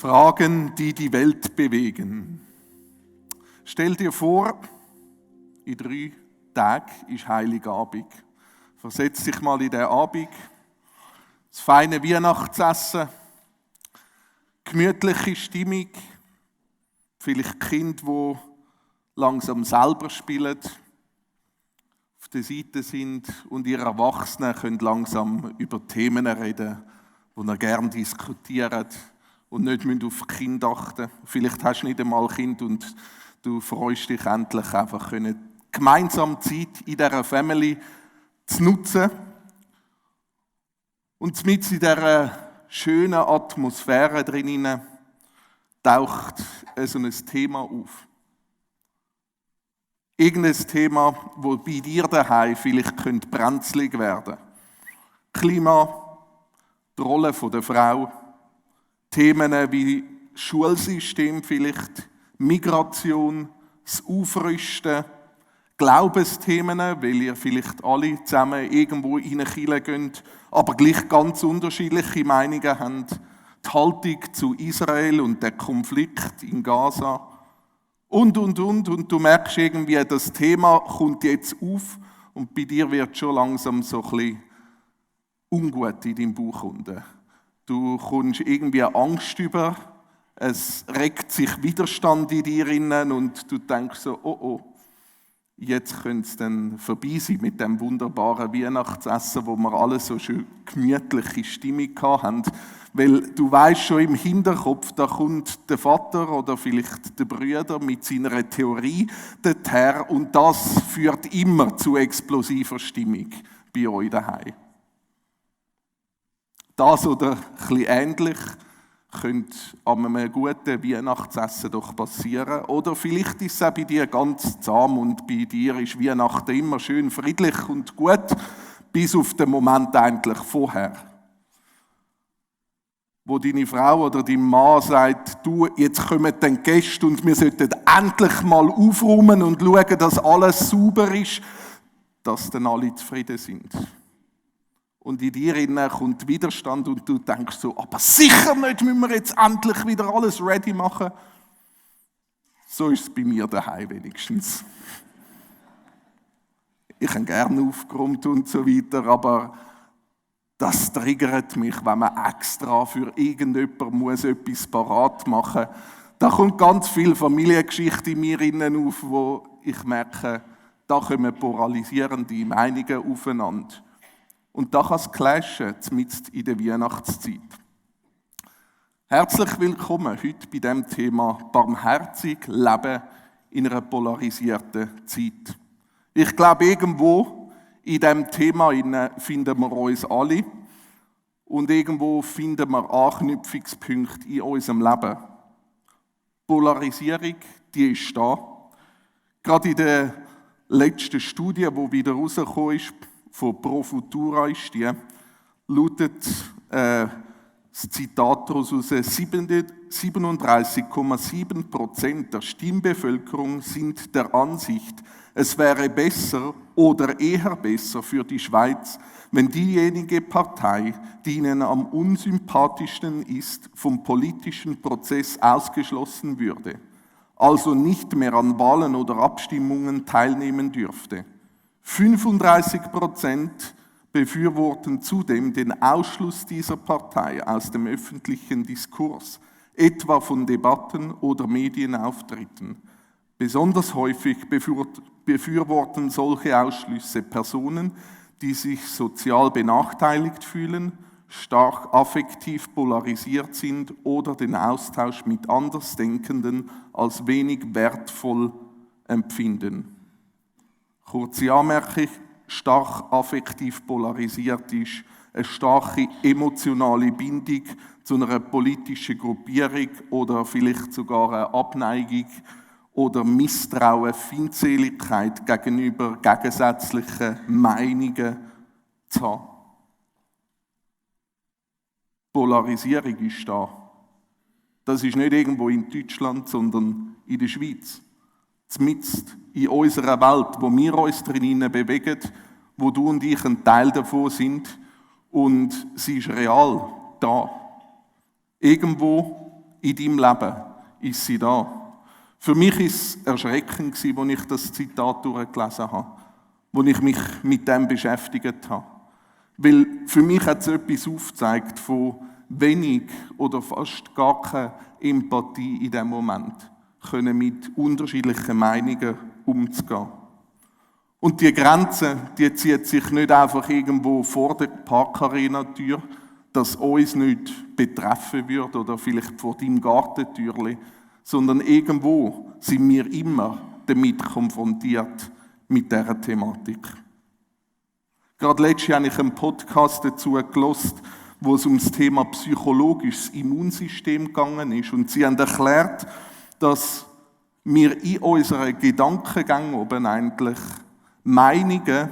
Fragen, die die Welt bewegen. Stell dir vor, in 3 Tagen ist Heiligabend. Versetz dich mal in den Abend. Das feine Weihnachtsessen, gemütliche Stimmung, vielleicht Kinder, die langsam selber spielen, auf der Seite sind und ihre Erwachsenen können langsam über Themen reden, die ihr gerne diskutiert und nicht auf Kinder achten. Vielleicht hast du nicht einmal Kind und du freust dich endlich einfach gemeinsam Zeit in dieser Family zu nutzen. Und mit in dieser schönen Atmosphäre drinnen taucht so ein Thema auf. Irgendein Thema, das bei dir daheim vielleicht brenzlig werden könnte. Klima, die Rolle der Frau, Themen wie Schulsystem vielleicht, Migration, das Aufrüsten, Glaubensthemen, weil ihr vielleicht alle zusammen irgendwo in eine Kirche geht, aber gleich ganz unterschiedliche Meinungen habt. Die Haltung zu Israel und der Konflikt in Gaza. Und du merkst irgendwie, das Thema kommt jetzt auf und bei dir wird schon langsam so ein bisschen ungut in deinem Bauch unten. Du kommst irgendwie Angst über, es regt sich Widerstand in dir innen und du denkst so, oh, jetzt könnte es dann vorbei sein mit dem wunderbaren Weihnachtsessen, wo wir alle so schön gemütliche Stimmung hatten. Weil du weißt schon im Hinterkopf, da kommt der Vater oder vielleicht der Bruder mit seiner Theorie dorthin und das führt immer zu explosiver Stimmung bei euch daheim. Das oder ein bisschen ähnlich könnte an einem guten Weihnachtsessen doch passieren. Oder vielleicht ist es auch bei dir ganz zahm und bei dir ist Weihnachten immer schön friedlich und gut, bis auf den Moment eigentlich vorher. Wo deine Frau oder dein Mann sagt, du, jetzt kommen dann Gäste und wir sollten endlich mal aufräumen und schauen, dass alles sauber ist, dass dann alle zufrieden sind. Und in dir innen kommt Widerstand und du denkst so, aber sicher nicht, müssen wir jetzt endlich wieder alles ready machen. So ist es bei mir daheim wenigstens. Ich habe gerne aufgeräumt und so weiter, aber das triggert mich, wenn man extra für irgendjemanden muss etwas parat machen muss. Da kommt ganz viel Familiengeschichte in mir innen auf, wo ich merke, da kommen polarisierende Meinungen aufeinander. Und da kann es clashen, mitten in der Weihnachtszeit. Herzlich willkommen heute bei dem Thema barmherzig leben in einer polarisierten Zeit. Ich glaube, irgendwo in diesem Thema finden wir uns alle und irgendwo finden wir Anknüpfungspunkte in unserem Leben. Polarisierung, die ist da. Gerade in der letzten Studie, die wieder rausgekommen ist, von Pro Futura ist die, lautet das Zitat daraus aus, 37,7% der Stimmbevölkerung sind der Ansicht, es wäre besser oder eher besser für die Schweiz, wenn diejenige Partei, die ihnen am unsympathischsten ist, vom politischen Prozess ausgeschlossen würde, also nicht mehr an Wahlen oder Abstimmungen teilnehmen dürfte. 35% befürworten zudem den Ausschluss dieser Partei aus dem öffentlichen Diskurs, etwa von Debatten oder Medienauftritten. Besonders häufig befürworten solche Ausschlüsse Personen, die sich sozial benachteiligt fühlen, stark affektiv polarisiert sind oder den Austausch mit Andersdenkenden als wenig wertvoll empfinden. Kurze Anmerkung, stark affektiv polarisiert ist eine starke emotionale Bindung zu einer politischen Gruppierung oder vielleicht sogar eine Abneigung oder Misstrauen, Feindseligkeit gegenüber gegensätzlichen Meinungen zu haben. Polarisierung ist da. Das ist nicht irgendwo in Deutschland, sondern in der Schweiz. Mitten in unserer Welt, wo wir uns drinnen bewegen, wo du und ich ein Teil davon sind und sie ist real da. Irgendwo in deinem Leben ist sie da. Für mich war es erschreckend, als ich das Zitat durchgelesen habe, als ich mich mit dem beschäftigt habe. Weil für mich hat es etwas aufgezeigt von wenig oder fast gar keine Empathie in dem Moment, können mit unterschiedlichen Meinungen umzugehen. Und die Grenze, die zieht sich nicht einfach irgendwo vor der Parkarena-Tür, dass uns nicht betreffen würde oder vielleicht vor deinem Gartentürli, sondern irgendwo sind wir immer damit konfrontiert mit dieser Thematik. Gerade letztes Jahr habe ich einen Podcast dazu gehört, wo es um das Thema psychologisches Immunsystem gegangen ist. Und sie haben erklärt, dass wir in unseren Gedankengängen oben eigentlich Meinungen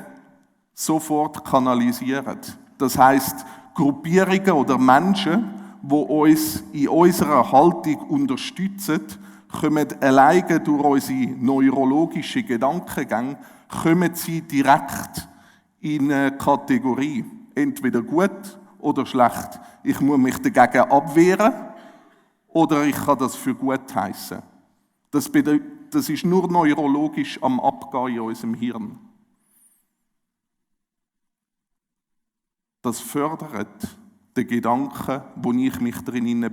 sofort kanalisieren. Das heisst, Gruppierungen oder Menschen, die uns in unserer Haltung unterstützen, kommen alleine durch unsere neurologischen Gedankengänge, kommen sie direkt in eine Kategorie, entweder gut oder schlecht. Ich muss mich dagegen abwehren oder ich kann das für gut heißen. Das ist nur neurologisch am Abgehen in unserem Hirn. Das fördert den Gedanken, wo ich mich drinnen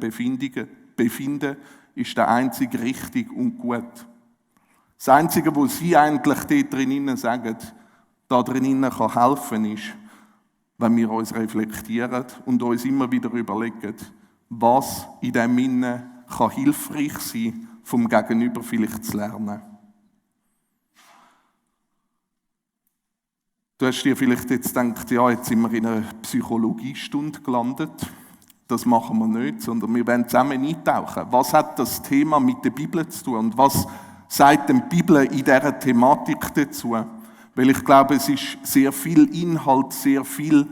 befinde, ist der einzige richtig und gut. Das Einzige, was sie eigentlich dort drinnen sagen, da drinnen kann helfen, ist, wenn wir uns reflektieren und uns immer wieder überlegen, was in dem Innen kann hilfreich sein, vom Gegenüber vielleicht zu lernen. Du hast dir vielleicht jetzt gedacht, ja, jetzt sind wir in einer Psychologiestunde gelandet. Das machen wir nicht, sondern wir werden zusammen eintauchen. Was hat das Thema mit der Bibel zu tun und was sagt die Bibel in dieser Thematik dazu? Weil ich glaube, es ist sehr viel Inhalt, sehr viel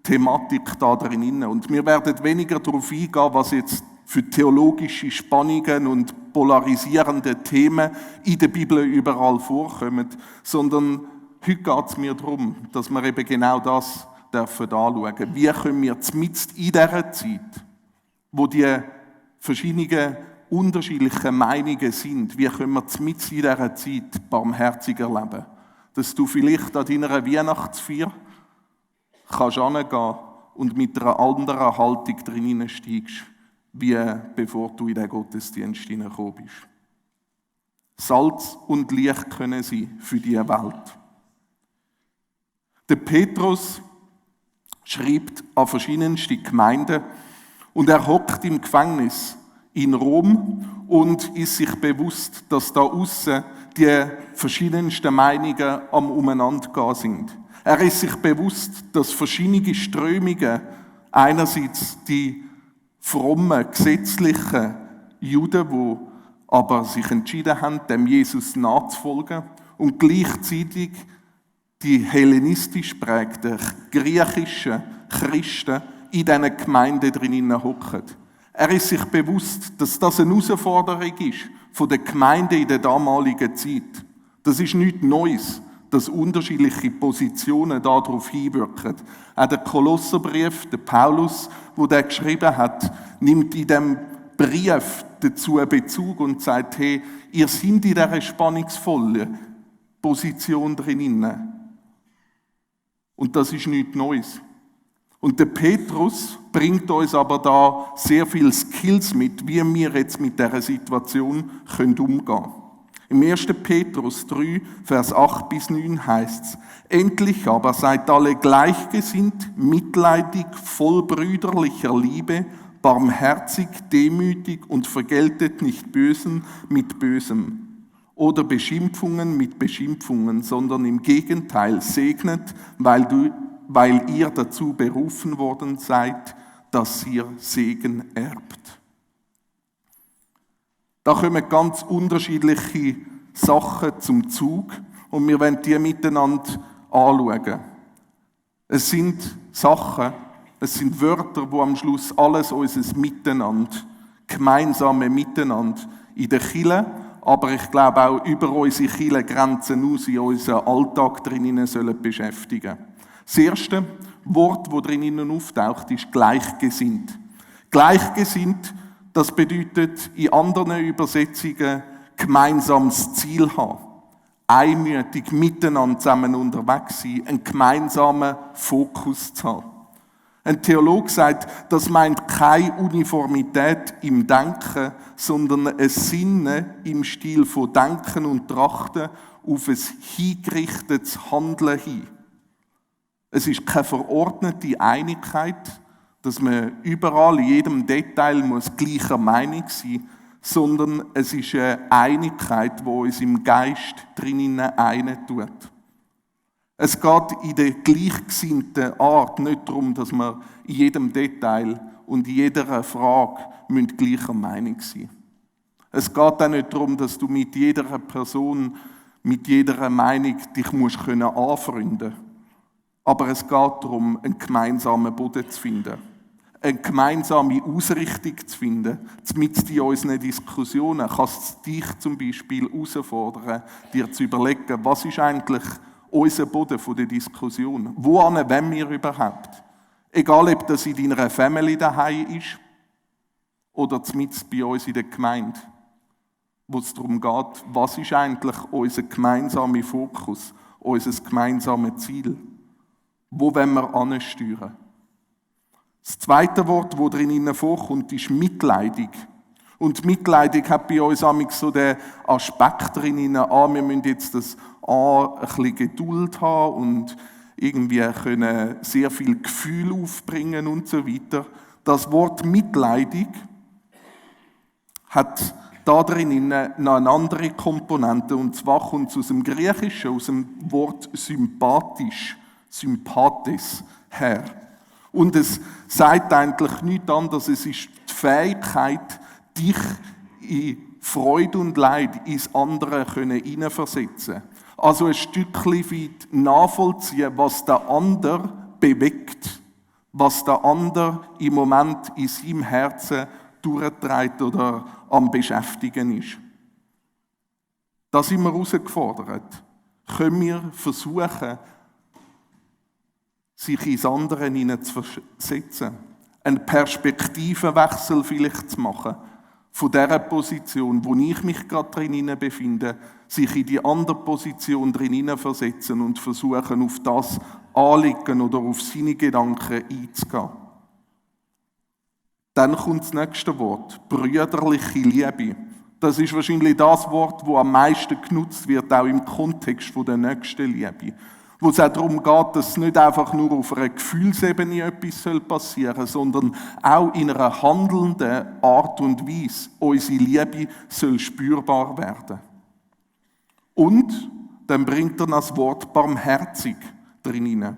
Thematik da drin. Und wir werden weniger darauf eingehen, was jetzt für theologische Spannungen und polarisierende Themen in der Bibel überall vorkommen, sondern heute geht es mir darum, dass wir eben genau das anschauen dürfen. Wie können wir mitten in dieser Zeit, wo die verschiedenen unterschiedlichen Meinungen sind, wie können wir mitten in dieser Zeit barmherzig erleben? Dass du vielleicht an deiner Weihnachtsfeier kannst hingehen und mit einer anderen Haltung drin steigst, wie bevor du in den Gottesdienst hineingekommen bist. Salz und Licht können sie für diese Welt. Der Petrus schreibt an verschiedenste Gemeinden und er hockt im Gefängnis in Rom und ist sich bewusst, dass da aussen die verschiedensten Meinungen am Umeinandergehen sind. Er ist sich bewusst, dass verschiedene Strömungen, einerseits die frommen, gesetzlichen Juden, die aber sich entschieden haben, dem Jesus nachzufolgen, und gleichzeitig die hellenistisch prägten griechischen Christen in diesen Gemeinden drinnen hocken. Er ist sich bewusst, dass das eine Herausforderung ist von der Gemeinde in der damaligen Zeit. Das ist nichts Neues, dass unterschiedliche Positionen darauf hinwirken. Auch der Kolosserbrief, der Paulus, wo der geschrieben hat, nimmt in dem Brief dazu Bezug und sagt, hey, ihr seid in dieser spannungsvollen Position drinnen. Und das ist nichts Neues. Und der Petrus bringt uns aber da sehr viele Skills mit, wie wir jetzt mit dieser Situation umgehen können. Im 1. Petrus 3, Vers 8 bis 9 heißt es: Endlich aber seid alle gleichgesinnt, mitleidig, voll brüderlicher Liebe, barmherzig, demütig und vergeltet nicht Bösen mit Bösem oder Beschimpfungen mit Beschimpfungen, sondern im Gegenteil segnet, weil ihr dazu berufen worden seid, dass ihr Segen erbt. Da kommen ganz unterschiedliche Sachen zum Zug und wir wollen die miteinander anschauen. Es sind Sachen, es sind Wörter, die am Schluss alles unser Miteinander, gemeinsame Miteinander in der Kirche, aber ich glaube auch über unsere Kirchengrenzen hinaus in unseren Alltag drinnen sollen beschäftigen. Das erste Wort, das drinnen auftaucht, ist gleichgesinnt. Gleichgesinnt, Das bedeutet in anderen Übersetzungen gemeinsames Ziel haben, einmütig miteinander zusammen unterwegs sein, einen gemeinsamen Fokus zu haben. Ein Theologe sagt, das meint keine Uniformität im Denken, sondern ein Sinnen im Stil von Denken und Trachten auf ein hingerichtetes Handeln hin. Es ist keine verordnete Einigkeit, dass man überall in jedem Detail muss gleicher Meinung sein, sondern es ist eine Einigkeit, die uns im Geist drinnen eintut. Es geht in der gleichgesinnten Art nicht darum, dass wir in jedem Detail und in jeder Frage gleicher Meinung sein müssen. Es geht auch nicht darum, dass du mit jeder Person, mit jeder Meinung dich anfreunden musst. Aber es geht darum, einen gemeinsamen Boden zu finden. Eine gemeinsame Ausrichtung zu finden. Mitten in unseren Diskussionen kann es dich zum Beispiel herausfordern, dir zu überlegen, was ist eigentlich unser Boden der Diskussion? Wohin wollen wir überhaupt? Egal, ob das in deiner Family daheim ist oder mitten bei uns in der Gemeinde, wo es darum geht, was ist eigentlich unser gemeinsamer Fokus, unser gemeinsames Ziel? Wo wollen wir ansteuern? Das zweite Wort, das drinnen vorkommt, ist mitleidig. Und Mitleidig hat bei uns so den Aspekt drinnen, wir müssen jetzt ein bisschen Geduld haben und irgendwie können sehr viel Gefühl aufbringen und so weiter. Das Wort mitleidig hat da drinnen noch eine andere Komponente, und zwar kommt es aus dem Griechischen, aus dem Wort sympathisch, sympathes her. Und es sagt eigentlich nichts anderes, es ist die Fähigkeit, dich in Freude und Leid ins andere hineinversetzen. Also ein Stückchen weit nachvollziehen, was der andere bewegt, was der andere im Moment in seinem Herzen durchtreibt oder am Beschäftigen ist. Da sind wir herausgefordert. Können wir versuchen, sich ins andere hinein zu versetzen, einen Perspektivenwechsel vielleicht zu machen, von dieser Position, wo ich mich gerade drin befinde, sich in die andere Position drin versetzen und versuchen, auf das Anliegen oder auf seine Gedanken einzugehen. Dann kommt das nächste Wort, brüderliche Liebe. Das ist wahrscheinlich das Wort, das am meisten genutzt wird, auch im Kontext der Nächstenliebe. Wo es auch darum geht, dass nicht einfach nur auf einer Gefühlsebene etwas passieren soll, sondern auch in einer handelnden Art und Weise unsere Liebe soll spürbar werden. Und dann bringt er das Wort barmherzig drin.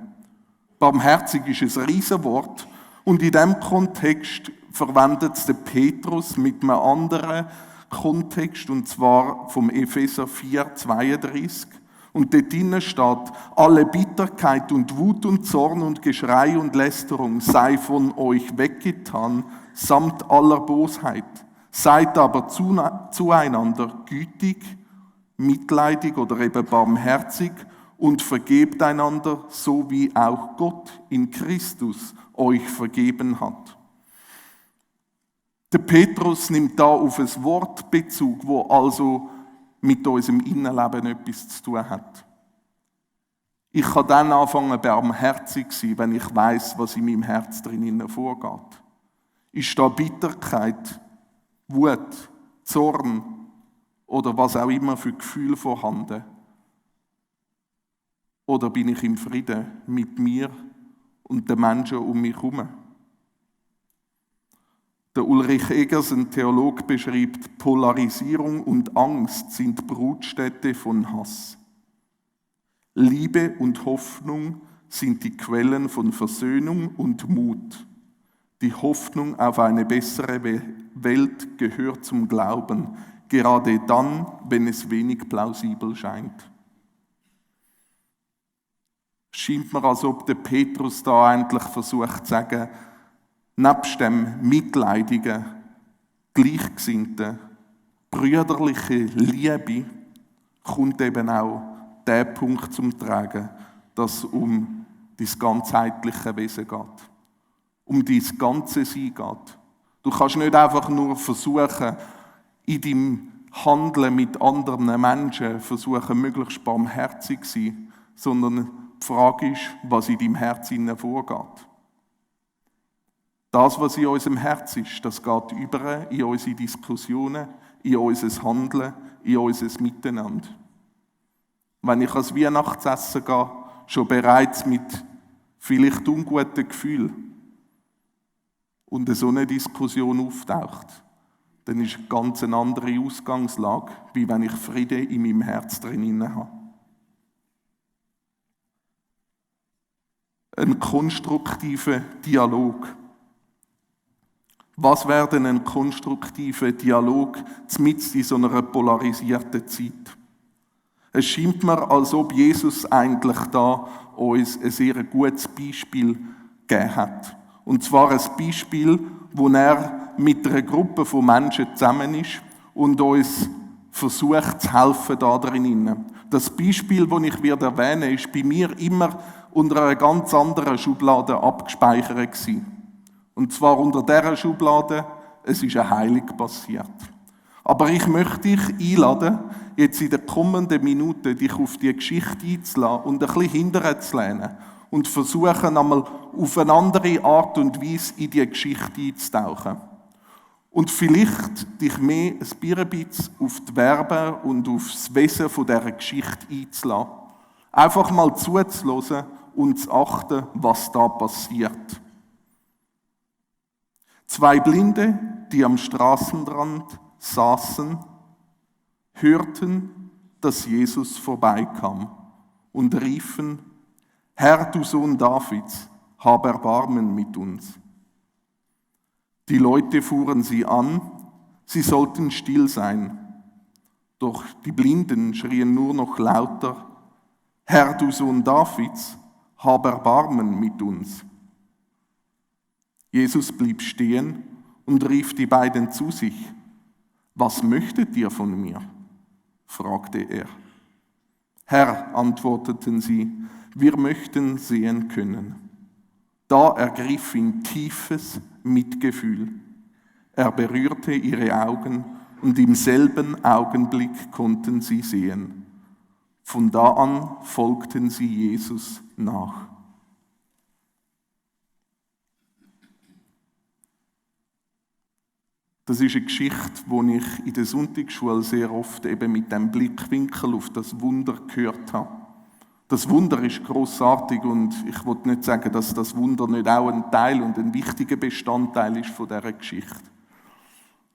Barmherzig ist ein Riesenwort und in diesem Kontext verwendet es der Petrus mit einem anderen Kontext, und zwar vom Epheser 4,32. Und dort drinnen steht, alle Bitterkeit und Wut und Zorn und Geschrei und Lästerung sei von euch weggetan, samt aller Bosheit. Seid aber zueinander gütig, mitleidig oder eben barmherzig und vergebt einander, so wie auch Gott in Christus euch vergeben hat. Der Petrus nimmt da auf ein Wort Bezug, wo also mit unserem Innenleben etwas zu tun hat. Ich kann dann anfangen, barmherzig zu sein, wenn ich weiss, was in meinem Herz drinnen vorgeht. Ist da Bitterkeit, Wut, Zorn oder was auch immer für Gefühle vorhanden? Oder bin ich im Frieden mit mir und den Menschen um mich herum? Der Ulrich Egers, ein Theologe, beschreibt, Polarisierung und Angst sind Brutstätte von Hass. Liebe und Hoffnung sind die Quellen von Versöhnung und Mut. Die Hoffnung auf eine bessere Welt gehört zum Glauben, gerade dann, wenn es wenig plausibel scheint. Scheint mir, als ob der Petrus da endlich versucht zu sagen, nebst dem mitleidigen, gleichgesinnten, brüderliche Liebe kommt eben auch der Punkt zum Tragen, dass es um dein ganzheitliche Wesen geht, um dein ganze Sein geht, Du kannst nicht einfach nur versuchen, in deinem Handeln mit anderen Menschen versuchen, möglichst barmherzig zu sein, sondern die Frage ist, was in deinem Herzen vorgeht. Das, was in unserem Herz ist, das geht über in unsere Diskussionen, in unser Handeln, in unser Miteinander. Wenn ich ans Weihnachtsessen gehe, schon bereits mit vielleicht unguten Gefühlen und so eine Diskussion auftaucht, dann ist eine ganz andere Ausgangslage, wie wenn ich Frieden in meinem Herz drin habe. Ein konstruktiver Dialog. Was wäre denn ein konstruktiver Dialog mitten in so einer polarisierten Zeit? Es scheint mir, als ob Jesus eigentlich da uns ein sehr gutes Beispiel gegeben hat. Und zwar ein Beispiel, wo er mit einer Gruppe von Menschen zusammen ist und uns versucht zu helfen da drinnen. Das Beispiel, das ich erwähnen werde, ist bei mir immer unter einer ganz anderen Schublade abgespeichert gewesen. Und zwar unter dieser Schublade, es ist eine Heilung passiert. Aber ich möchte dich einladen, jetzt in den kommenden Minuten dich auf die Geschichte einzulassen und ein bisschen hinterher zu lehnen und versuchen, einmal auf eine andere Art und Weise in die Geschichte einzutauchen. Und vielleicht dich mehr ein bisschen auf die Verben und auf das Wesen dieser Geschichte einzulassen. Einfach mal zuzuhören und zu achten, was da passiert. 2 Blinde, die am Straßenrand saßen, hörten, dass Jesus vorbeikam und riefen: Herr, du Sohn Davids, hab Erbarmen mit uns. Die Leute fuhren sie an, sie sollten still sein. Doch die Blinden schrien nur noch lauter: Herr, du Sohn Davids, hab Erbarmen mit uns. Jesus blieb stehen und rief die beiden zu sich. Was möchtet ihr von mir? Fragte er. Herr, antworteten sie, wir möchten sehen können. Da ergriff ihn tiefes Mitgefühl. Er berührte ihre Augen und im selben Augenblick konnten sie sehen. Von da an folgten sie Jesus nach. Das ist eine Geschichte, die ich in der Sonntagsschule sehr oft eben mit dem Blickwinkel auf das Wunder gehört habe. Das Wunder ist grossartig und ich will nicht sagen, dass das Wunder nicht auch ein Teil und ein wichtiger Bestandteil ist von dieser Geschichte.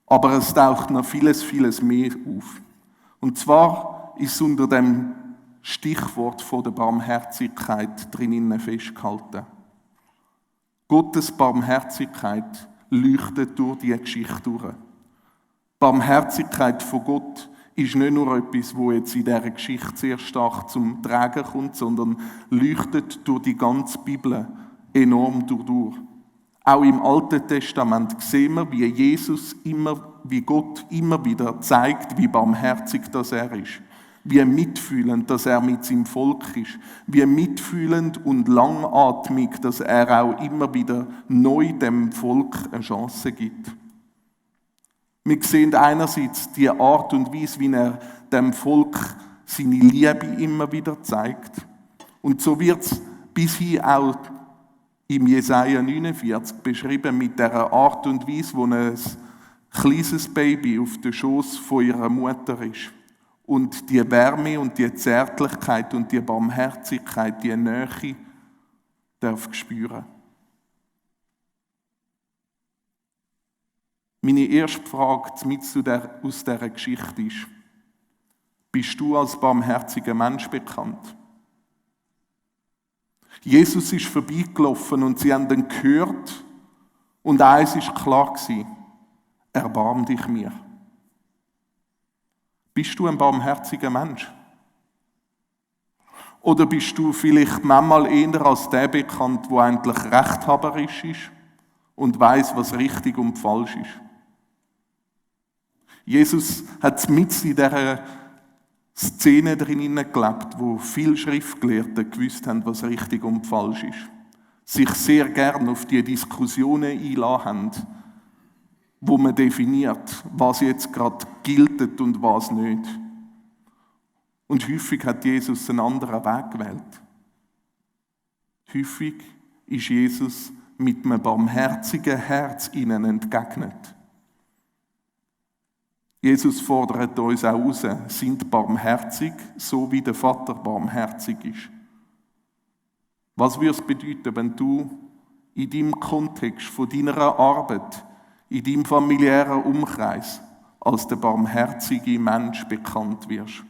Aber es taucht noch vieles, vieles mehr auf. Und zwar ist es unter dem Stichwort von der Barmherzigkeit drinnen festgehalten. Gottes Barmherzigkeit leuchtet durch diese Geschichte durch. Die Barmherzigkeit von Gott ist nicht nur etwas, das jetzt in dieser Geschichte sehr stark zum Tragen kommt, sondern leuchtet durch die ganze Bibel enorm durch. Auch im Alten Testament sehen wir, wie Gott immer wieder zeigt, wie barmherzig das er ist. Wie mitfühlend, dass er mit seinem Volk ist. Wie mitfühlend und langatmig, dass er auch immer wieder neu dem Volk eine Chance gibt. Wir sehen einerseits die Art und Weise, wie er dem Volk seine Liebe immer wieder zeigt. Und so wird es bisher auch im Jesaja 49 beschrieben mit der Art und Weise, wo ein kleines Baby auf dem Schoß von ihrer Mutter ist. Und die Wärme und die Zärtlichkeit und die Barmherzigkeit, die Nähe darf spüren. Meine erste Frage aus dieser Geschichte ist: Bist du als barmherziger Mensch bekannt? Jesus ist vorbeigelaufen und sie haben ihn gehört und eins war klar: Erbarm dich mir. Bist du ein barmherziger Mensch? Oder bist du vielleicht manchmal eher als der bekannt, der eigentlich rechthaberisch ist und weiss, was richtig und falsch ist? Jesus hat mitten in dieser Szene drinnen gelebt, wo viele Schriftgelehrte gewusst haben, was richtig und falsch ist. Sich sehr gern auf die Diskussionen einlassen haben. wo man definiert, was jetzt gerade gilt und was nicht. Und häufig hat Jesus einen anderen Weg gewählt. Häufig ist Jesus mit einem barmherzigen Herz ihnen entgegnet. Jesus fordert uns auch heraus, sind barmherzig, so wie der Vater barmherzig ist. Was würde es bedeuten, wenn du in deinem Kontext von deiner Arbeit, in deinem familiären Umkreis als der barmherzige Mensch bekannt wirst?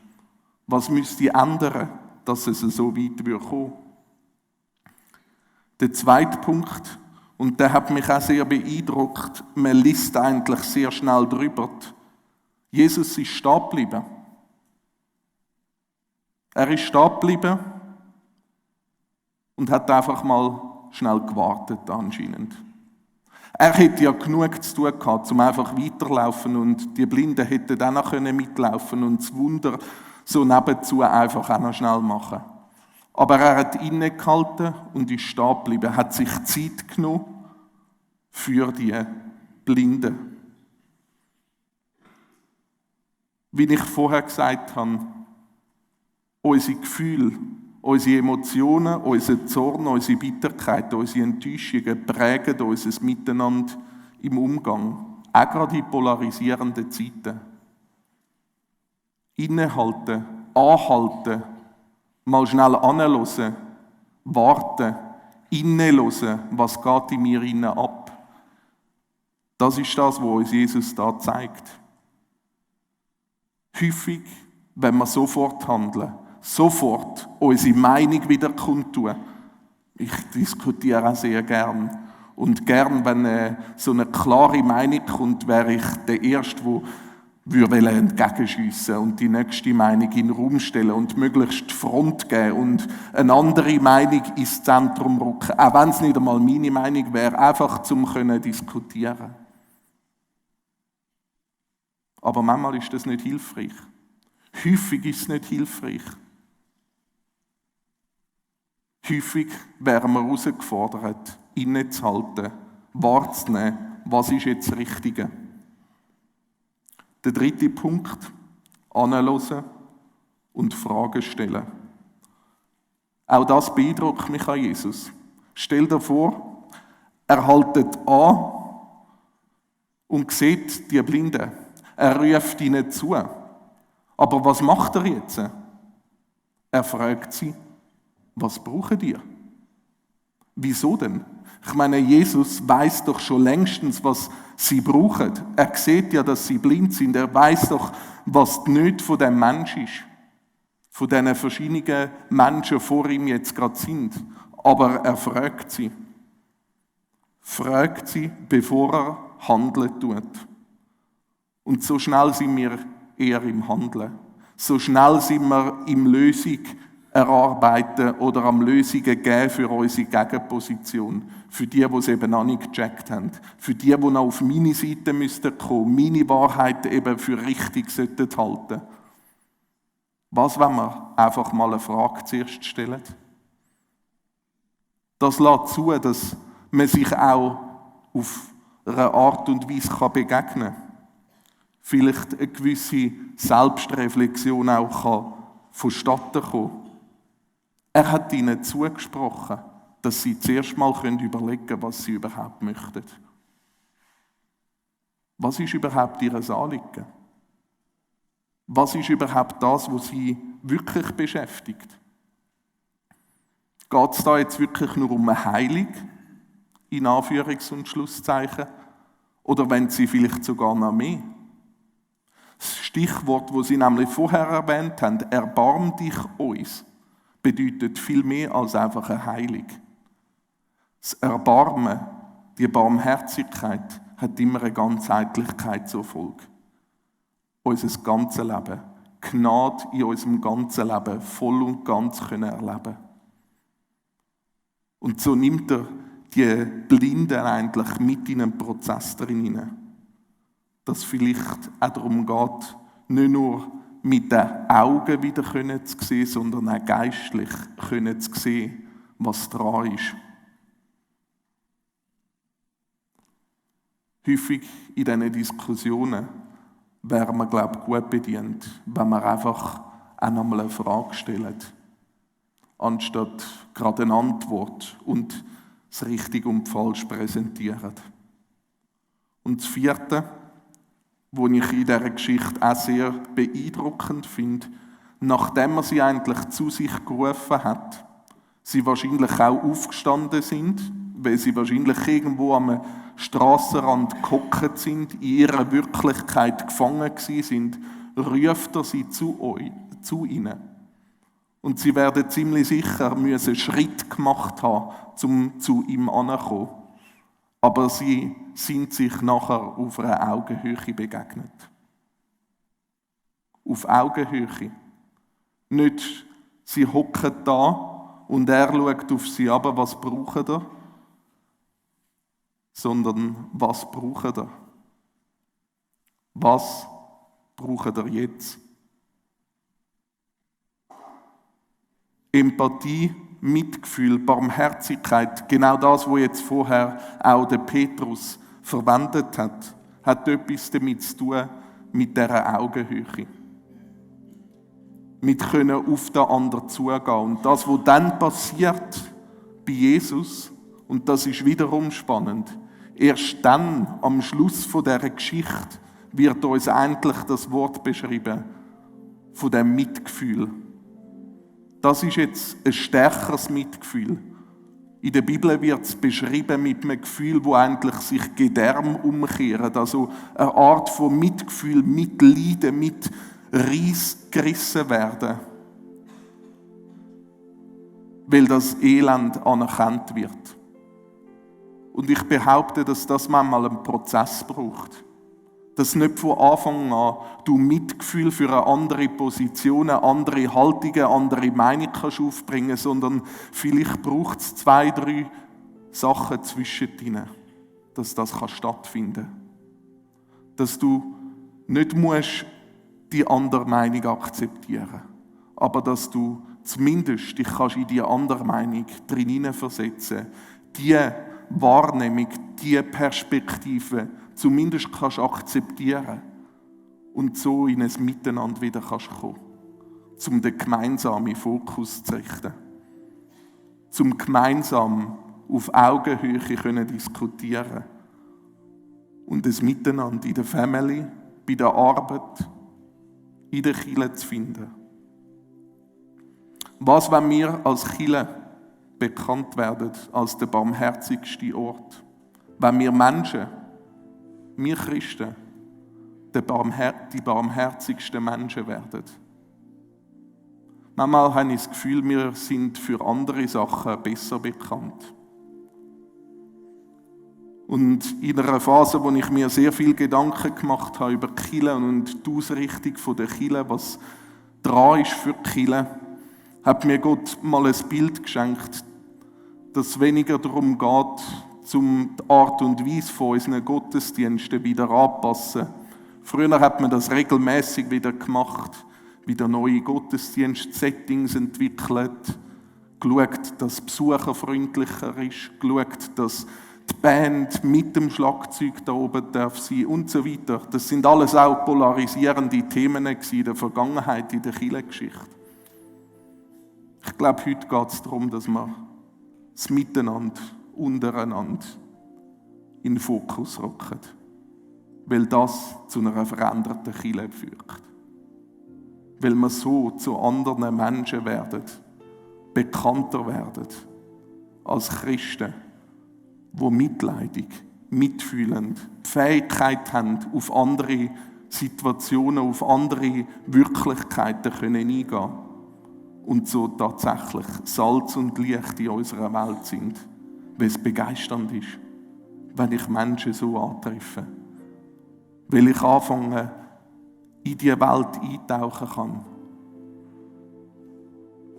Was müsste ändern, dass es so weit kommen würde? Der zweite Punkt, und der hat mich auch sehr beeindruckt, man liest eigentlich sehr schnell drüber. Jesus ist stehen geblieben. Er ist stehen geblieben und hat einfach mal schnell gewartet anscheinend. Er hätte ja genug zu tun gehabt, um einfach weiterlaufen und die Blinden hätten dann auch mitlaufen und das Wunder so nebenzu einfach auch noch schnell machen. Aber er hat innegehalten und ist stehen geblieben, hat sich Zeit genommen für die Blinden. Wie ich vorher gesagt habe, unsere Gefühle, unsere Emotionen, unser Zorn, unsere Bitterkeit, unsere Enttäuschungen prägen unser Miteinander im Umgang, auch gerade in polarisierenden Zeiten. Innehalten, anhalten, mal schnell anhören, warten, innehören, was geht in mir innen ab. Das ist das, was uns Jesus da zeigt. Häufig, wenn wir sofort handeln, sofort unsere Meinung wieder kundtun. Ich diskutiere auch sehr gern. Und gern, wenn so eine klare Meinung kommt, wäre ich der Erste, der entgegenschiessen und die nächste Meinung in den Raum stellen und möglichst Front geben und eine andere Meinung ins Zentrum rücken. Auch wenn es nicht einmal meine Meinung wäre, einfach zum diskutieren. Aber manchmal ist das nicht hilfreich. Häufig ist es nicht hilfreich. Häufig wären wir herausgefordert, innezuhalten, wahrzunehmen, was ist jetzt das Richtige. Der dritte Punkt, anhören und Fragen stellen. Auch das beeindruckt mich an Jesus. Stell dir vor, er haltet an und sieht die Blinden. Er ruft ihnen zu. Aber was macht er jetzt? Er fragt sie, was brauchen ihr? Wieso denn? Ich meine, Jesus weiß doch schon längstens, was sie brauchen. Er sieht ja, dass sie blind sind. Er weiß doch, was die Nöte von dem Mensch ist. Von diesen verschiedenen Menschen vor ihm jetzt gerade sind. Aber er fragt sie. Fragt sie, bevor er handeln tut. Und so schnell sind wir eher im Handeln. So schnell sind wir im Lösung erarbeiten oder am Lösungen geben für unsere Gegenposition. Für die es eben noch nicht gecheckt haben. Für die noch auf meine Seite müssten kommen, meine Wahrheit eben für richtig sollten halten. Was, wenn wir einfach mal eine Frage zuerst stellen? Das lässt zu, dass man sich auch auf eine Art und Weise begegnen kann. Vielleicht eine gewisse Selbstreflexion auch vonstatten kommen kann. Er hat ihnen zugesprochen, dass sie zuerst mal überlegen können, was sie überhaupt möchten. Was ist überhaupt ihr Anliegen? Was ist überhaupt das, was sie wirklich beschäftigt? Geht es da jetzt wirklich nur um eine Heilung, in Anführungs- und Schlusszeichen, oder wollen sie vielleicht sogar noch mehr? Das Stichwort, das sie nämlich vorher erwähnt haben, erbarm dich uns, bedeutet viel mehr als einfach eine Heilung. Das Erbarmen, die Barmherzigkeit, hat immer eine Ganzheitlichkeit zur Folge. Unser ganzes Leben, Gnade in unserem ganzen Leben voll und ganz erleben können. Und so nimmt er die Blinden eigentlich mit in einen Prozess drin, dass vielleicht auch darum geht, nicht nur mit den Augen wieder zu sehen, sondern auch geistlich zu sehen, was dran ist. Häufig in diesen Diskussionen wäre man, glaube ich, gut bedient, wenn man einfach auch nochmal eine Frage stellt, anstatt gerade eine Antwort und das Richtig und Falsch präsentiert. Und das Vierte, was ich in dieser Geschichte auch sehr beeindruckend finde, nachdem er sie eigentlich zu sich gerufen hat, sie wahrscheinlich auch aufgestanden sind, weil sie wahrscheinlich irgendwo am Strassenrand gehockt sind, in ihrer Wirklichkeit gefangen gewesen sind, ruft er sie zu ihnen. Und sie werden ziemlich sicher einen Schritt gemacht haben, um zu ihm anzukommen. Aber sie sind sich nachher auf einer Augenhöhe begegnet. Auf Augenhöhe. Nicht, sie hocken da und er schaut auf sie ab, was braucht er? Sondern, was braucht er? Was braucht er jetzt? Empathie, Mitgefühl, Barmherzigkeit, genau das, was jetzt vorher auch der Petrus verwendet hat etwas damit zu tun, mit dieser Augenhöhe. Mit können auf den anderen zugehen. Und das, was dann passiert bei Jesus, und das ist wiederum spannend, erst dann, am Schluss von dieser Geschichte, wird uns endlich das Wort beschrieben von dem Mitgefühl. Das ist jetzt ein stärkeres Mitgefühl. In der Bibel wird es beschrieben mit einem Gefühl, wo eigentlich sich Gedärme umkehren. Also eine Art von Mitgefühl, Mitleiden, mit Reis gerissen werden. Weil das Elend anerkannt wird. Und ich behaupte, dass das manchmal einen Prozess braucht. Dass nicht von Anfang an du Mitgefühl für eine andere Position, eine andere Haltung, eine andere Meinung kannst aufbringen, sondern vielleicht braucht es 2, 3 Sachen zwischendrin, dass das stattfinden kann. Dass du nicht musst die andere Meinung akzeptieren, aber dass du zumindest dich kannst in die andere Meinung drin hineinversetzen, die Wahrnehmung, die Perspektive zumindest kannst akzeptieren und so in ein Miteinander wieder kannst kommen, um den gemeinsamen Fokus zu richten, um gemeinsam auf Augenhöhe können diskutieren und ein Miteinander in der Family, bei der Arbeit, in der Kirche zu finden. Was, wenn wir als Kirche bekannt werden als der barmherzigste Ort? Wenn wir Menschen, wir Christen, die barmherzigsten Menschen werden. Manchmal habe ich das Gefühl, wir sind für andere Sachen besser bekannt. Und in einer Phase, wo ich mir sehr viel Gedanken gemacht habe über die Kirche und die Ausrichtung der Kirche, was dran ist für die Kirche, hat mir Gott mal ein Bild geschenkt, das weniger darum geht, um die Art und Weise von unseren Gottesdiensten wieder anpassen. Früher hat man das regelmäßig wieder gemacht, wieder neue Gottesdienst-Settings entwickelt, geschaut, dass es besucherfreundlicher ist, geschaut, dass die Band mit dem Schlagzeug da oben darf sein und so weiter. Das sind alles auch polarisierende Themen in der Vergangenheit, in der Kirchengeschichte. Ich glaube, heute geht es darum, dass man das Miteinander untereinander in den Fokus rücken. Weil das zu einer veränderten Kirche führt. Weil wir so zu anderen Menschen werden, bekannter werden als Christen, die mitleidig, mitfühlend, die Fähigkeit haben, auf andere Situationen, auf andere Wirklichkeiten eingehen können. Und so tatsächlich Salz und Licht in unserer Welt sind. Weil es begeisternd ist, wenn ich Menschen so antreffe. Weil ich anfange, in diese Welt eintauchen kann.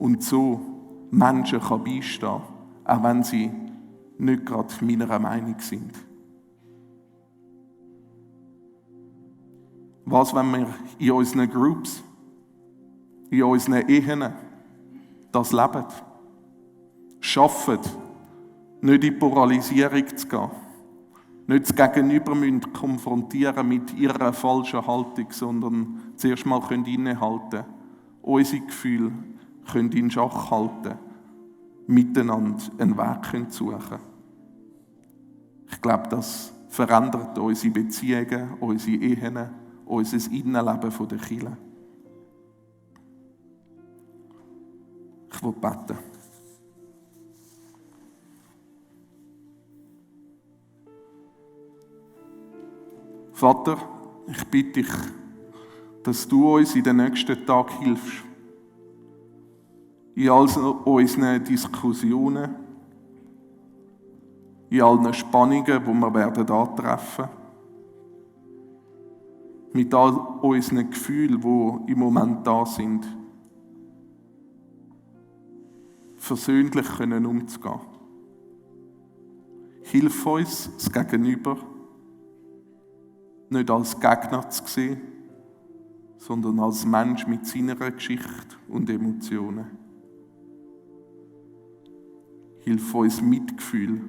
Und so Menschen kann beistehen, auch wenn sie nicht gerade meiner Meinung sind. Was, wenn wir in unseren Groups, in unseren Ehen das leben? Schaffen, nicht in Polarisierung zu gehen. nicht das Gegenüber konfrontieren mit ihrer falschen Haltung, sondern zuerst mal innehalten können. Unsere Gefühle können in Schach halten, miteinander einen Weg suchen. Ich glaube, das verändert unsere Beziehungen, unsere Ehen, unser Innenleben der Kirche. Ich will beten. Vater, ich bitte dich, dass du uns in den nächsten Tagen hilfst. In all unseren Diskussionen, in allen Spannungen, die wir werden antreffen. Mit all unseren Gefühlen, die im Moment da sind. Versöhnlich umzugehen. Hilf uns, das Gegenüber nicht als Gegner zu sehen, sondern als Mensch mit seiner Geschichte und Emotionen. Hilf uns, Mitgefühl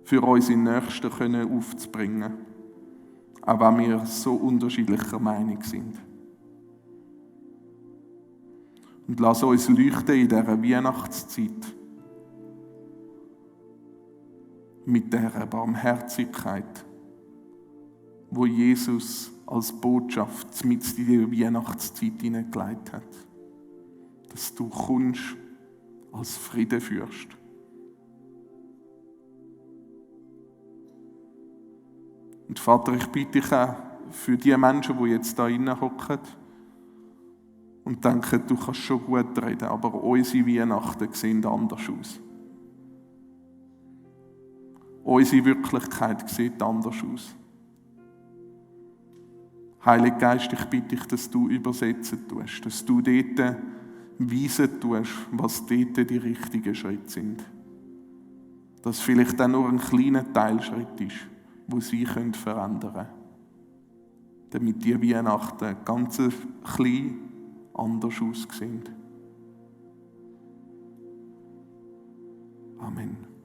für unsere Nächsten aufzubringen, auch wenn wir so unterschiedlicher Meinung sind. Und lass uns leuchten in dieser Weihnachtszeit mit dieser Barmherzigkeit, wo Jesus als Botschaft mit in die Weihnachtszeit hineingelegt hat. Dass du kommst als Friedenfürst. Und Vater, ich bitte dich auch für die Menschen, die jetzt da drinnen hocken und denken, du kannst schon gut reden, aber unsere Weihnachten sehen anders aus. Unsere Wirklichkeit sieht anders aus. Heiliger Geist, ich bitte dich, dass du übersetzen tust, dass du dort weisen tust, was dort die richtigen Schritte sind. Dass vielleicht auch nur ein kleiner Teilschritt ist, wo sie verändern können. Damit die Weihnachten ganz klein anders aussehen. Amen.